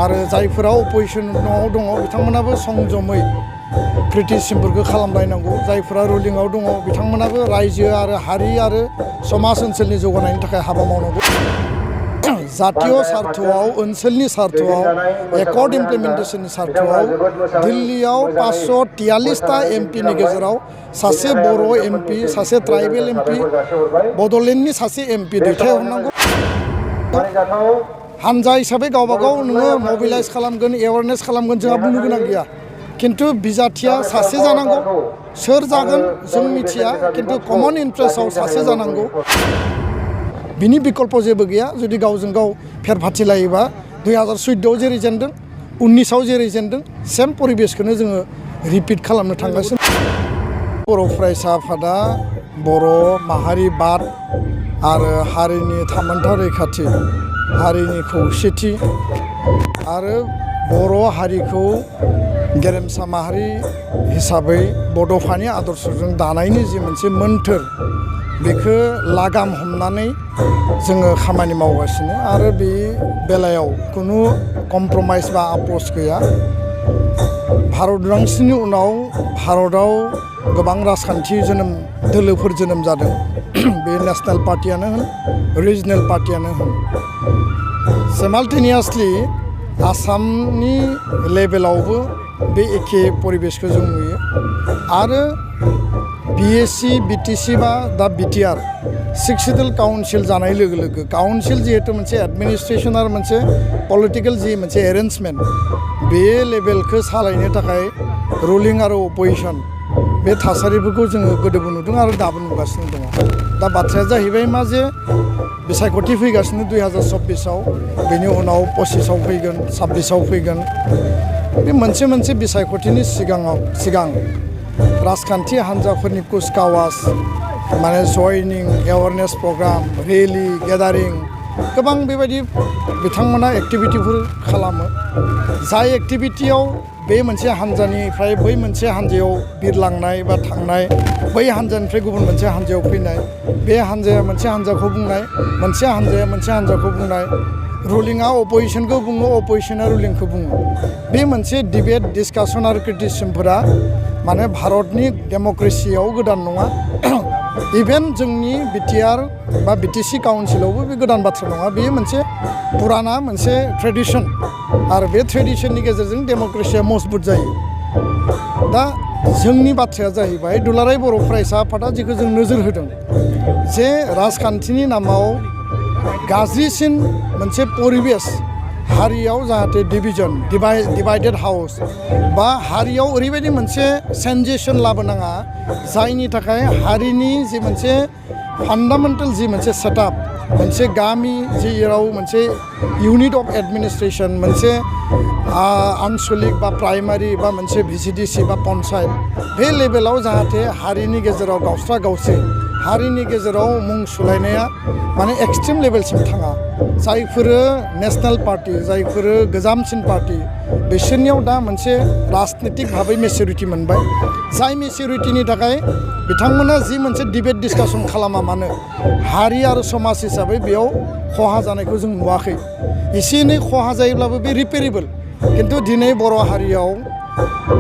आरो जायफोरा अपोजिशनाव दङ बिथांमोनाबो संजमै क्रिटिसिजमफोरखौ खालामलायनांगौ जायफोरा रुलिंआव दङ बिथांमोनाबो रायजो आरो हारि आरो समाज ओनसोलनि जौगानायनि थाखाय हाबा मावनांगौ जातीय सार्थआव ओनसोलनि सार्थआव एकर्ड इमप्लिमेन्टेशननि सार्थआव दिल्लीयाव 543टा एमपिनि गेजेराव सासे बर' एमपि सासे ट्राइबेल एमपि बड'लेण्डनि सासे एमपि दैथायहरनांगौ हानजा हिसाबै गावबा गाव नोङो मबिलाइज खालामगोन एवारनेस खालामगोन जोंहा बुंनो गोनां गैया किन्तु बिजाथिया सासे जानांगौ सोर जागोन जों मिथिया किन्तु कमन इन्ट्रेस्टआव सासे जानांगौ बिनि बिकल्प जेबो गैया जुदि गावजों गाव फेरफाथि लायोबा 2014आव जेरै जेनदों 19आव जेरै जेनदों सेम परिबेसखौनो जोङो रिपिट खालामनो थांगासिनो बर' फरायसा आफादा बर' माहारि बाद आरो हारिनि थामोनथा रैखाथि हारिनि खौसेथि आरो बर' हारिखौ गेरेमसा माहारि हिसाबै बड'फानि आदर्शजों दानायनि जि मोनसे मोन्थोर बेखौ लागाम हमनानै जोङो खामानि मावगासिनो आरो बे बेलायाव खुनु कमप्रमाइज बा आपस गैया भारत उदांस्रिनि उनाव भारतआव गोबां राजखान्थि दोलोफोर जोनोम जादों बे नेशनेल पार्टियानो होन रिजनेल पार्टियानो होन सिमाल्टेनियासलि आसामनि लेभेलावबो बे एखे परिबेसखौ जों नुयो आरो बिएससि बिटिसि बा दा बिटिआर 6 सिडुल काउन्सिल जानाय लोगो लोगो काउन्सिल जिहेतु मोनसे एडमिनिस्ट्रेसन आरो मोनसे पलिटिकेल जि मोनसे एरेन्जमेन्ट बे लेभेलखौ सालायनो थाखाय रुलिं आरो अपोजिशन बे थासारिफोरखौ जोङो गोदोबो नुदों आरो दाबो नुगासिनो दङ दा बाथ्राया जाहैबाय मा जे बिसायख'थि फैगासिनो 2024आव बेनि उनाव 25आव फैगोन 26आव फैगोन बे मोनसे बिसायख'थिनि सिगां राजखान्थि हान्जाफोरनि कुचकावाज माने जयनिं एवारनेस प्रग्राम रेलि गेदारिं गोबां बेबायदि बिथांमोना एक्टिभिटिफोर खालामो जाय एक्टिभिटियाव बे मोनसे हान्जानिफ्राय बै मोनसे हान्जायाव बिरलांनाय बा थांनाय बै हान्जानिफ्राय गुबुन मोनसे हान्जायाव फैनाय बे हान्जाया मोनसे हान्जाखौ बुंनाय मोनसे हान्जाया मोनसे हान्जाखौ बुंनाय रुलिंआ अपोजिशनखौ बुङो अपोजिशना रुलिंखौ बुङो बे मोनसे डिबेट डिसकासन आरो क्रिटिसिजमफोरा माने भारतनि डेम'क्रेसियाव गोदान नङा इभेन जोंनि बिटिआर बा बिटिसि काउन्सिलावबो बे गोदान बाथ्रा नङा बेयो मोनसे पुराना मोनसे ट्रेडिसन आरो बे ट्रेडिसननि गेजेरजों डेम'क्रेसिया मजबुत जायो दा जोंनि बाथ्राया जाहैबाय दुलाराय बर' फरायसा आफादा जेखौ जों नोजोर होदों जे राजखान्थिनि नामाव गाज्रिसिन मोनसे परिबेस हारियाव जाहाथे डिभिजन डिभाइडेड हाउस बा हारियाव ओरैबायदि मोनसे सेन्सेसन लाबोनाङा जायनि थाखाय हारिनि जि मोनसे फान्डामेन्टेल जि मोनसे सेटआप मोनसे गामि जेराव मोनसे इउनिट अफ एडमिनिस्ट्रेसन मोनसे आनसलिक बा प्राइमारि बा मोनसे भिसिडिसि बा पन्सायत बे लेभेलाव जाहाथे हारिनि गेजेराव गावस्रा गावस्रि हारिनि गेजेराव मुं सुलायनाया माने एक्सट्रिम लेभेलसिम थाङा जायफोरो नेशनेल पार्टि जायफोरो गोजामसिन पार्टि बिसोरनियाव दा मोनसे राजनितिक भाबै मेचुरिटि मोनबाय जाय मेचुरिटिनि थाखाय बिथांमोना जि मोनसे डिबेट डिसकासन खालामा मानो हारि आरो समाज हिसाबै बेयाव खहा जानायखौ जों नुवाखै एसे एनै खहा जायोब्लाबो बे रिपेरेबल किन्तु दिनै बर' हारियाव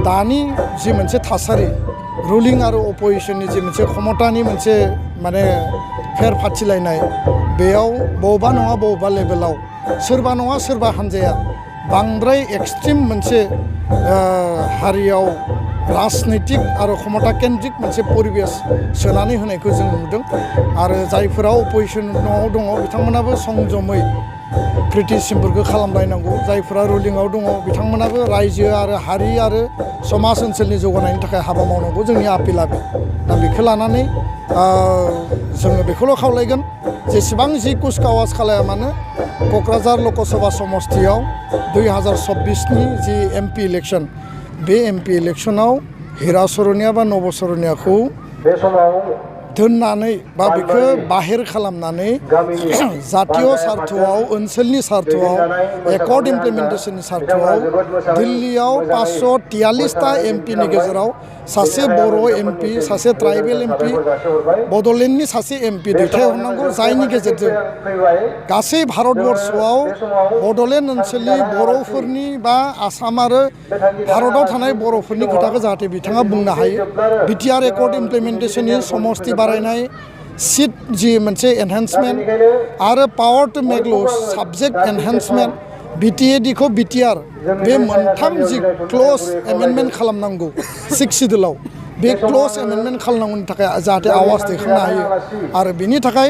दानि जि मोनसे थासारि रुलिं आरो अपोजिशननि जि मोनसे क्षमतानि मोनसे माने फेर फाथिलायनाय बेयाव बबेबा नङा बबेबा लेभेलाव सोरबा नङा सोरबा हान्जाया बांद्राय एक्सट्रिम मोनसे हारियाव राजनैतिक आरो क्षमता केन्द्रिक मोनसे परिबेस सोनानै होनायखौ जों नुदों आरो जायफोरा अपोजिशनाव दङ बिथांमोनाबो संजमै क्रिटिसिजमफोरखौ खालामलायनांगौ जायफोरा रुलिंआव दङ बिथांमोनाबो रायजो आरो हारि आरो समाज ओनसोलनि जौगानायनि थाखाय हाबा मावनांगौ जोंनि आपिला बे दा बेखौ लानानै जोङो बेखौल' खावलायगोन जेसेबां जि कुचकावाज खालाया मानो क'क्राझार लकसभा समस्तियाव 2024नि जि एमपि इलेक्सन बे एमपि इलेक्सनाव हिराचरनिया बा नबचरनियाखौ बे समाव दोननानै बा बेखौ बाहेर खालामनानै जातीय सार्थआव ओनसोलनि सार्थआव एकर्ड इमप्लिमेन्टेशननि सार्थआव दिल्लीयाव 543टा एमपिनि गेजेराव सासे बर' एमपि सासे ट्राइबेल एमपि बड'लेण्डनि सासे एमपि दैथायहरनांगौ जायनि गेजेरजों गासै भारतबर्षआव बड'लेण्ड ओनसोलनि बर'फोरनि बा आसाम आरो भारताव थानाय बर'फोरनि खोथाखौ जाहाथे बिथाङा बुंनो हायो बिटिआर एकर्ड इमप्लिमेन्टेसननि समस्ति बारायनाय सीट जि मोनसे एनहेन्समेन्ट आरो पावार टु मेक ल'स साबजेक्ट एनहेन्समेन्ट बिटिएडिखौ बिटिआर बे मोनथाम जि क्ल'ज एमेन्डमेन्ट खालामनांगौ 6 सिडुलाव बे क्ल'ज एमेन्डमेन्ट खालामनांगौनि थाखाय जाहाथे आवाज दैखांनो हायो आरो बिनि थाखाय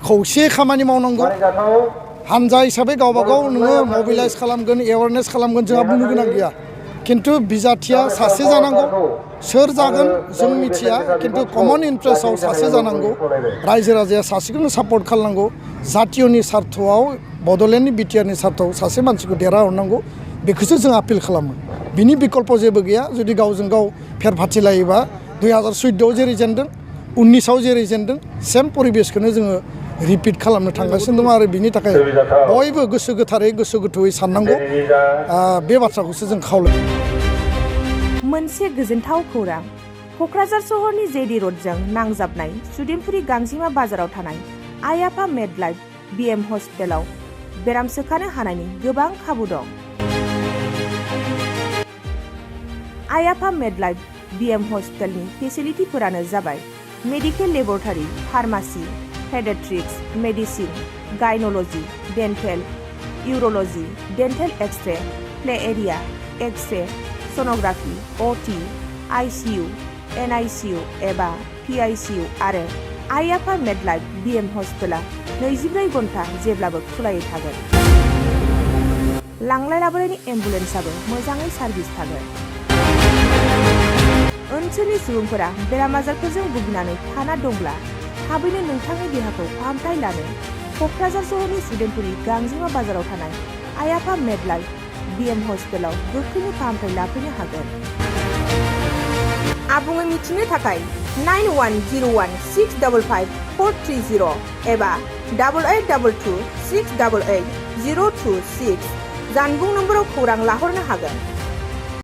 खौसे खामानि मावनांगौ हानजा हिसाबै गावबा गाव नोङो मबिलाइज खालामगोन एवारनेस खालामगोन जोंहा बुंनो गोनां गैया खिन्थु बिजाथिया सासे जानांगौ सोर जागोन जों मिथिया खिन्थु कमन इन्ट्रेस्टआव सासे जानांगौ रायजो राजाया सासेखौनो सापर्ट खालामनांगौ जातीयनि स्वार्थआव बड'लेण्डनि बिटिआरनि स्वार्थआव सासे मानसिखौ देरहाहरनांगौ बेखौसो जों आपिल खालामो बिनि बिकल्प जेबो गैया जुदि गावजों गाव फेर फाथिलायोबा 2014आव जेरै जेनदों 19आव जेरै जेनदों सेम परिबेसखौनो जोङो रिपिट खालामनो थांगासिनो दं आरो बिनि थाखाय बयबो गोसो गोथारै गोसो गोथौयै साननांगौ बे बाथ्राखौसो जों खावलायो। मोनसे गोजोनथाव खौरां क'क्राझार सहरनि जेडि र'डजों नांजाबनाय सुदेमपुरि गांजिमा बाजाराव थानाय आइ आफा मेडलाइफ बिएम हस्पिटालाव बेराम सोखानो हानायनि गोबां खाबु दं। आइ आफा मेडलाइफ बिएम हस्पिटालनि फेसिलिटिफोरानो जाबाय medical laboratory pharmacy paediatrics medicine gynaecology dental urology dental x-ray play area x-ray sonography OT ICU NICU एबा पिआइसिइउ आरो आइ आफा मेडलाइफ बिएम हस्पिटाला 24 घन्टा जेब्लाबो खुलायै थागोन। लांलाय लाबोलायनि एम्बुलेन्सआबो मोजाङै सार्भिस थागोन। ओनसोलनि सुबुंफोरा बेराम आजारफोरजों भुगिनानै थाना दंब्ला थाबैनो नोंथांनि देहाखौ फाहामथाय लानो क'क्राझार सहरनि सुदेमपुरि गांजिमा बाजाराव थानाय आइ आफा मेडलाइफ बिएम हस्पिटालाव गोख्रैनो फाहामथाय लाफैनो हागोन। आबुङै मिथिनो थाखाय 9101655430 एबा 8822688026 जानबुं नम्बराव खौरां लाहरनो हागोन।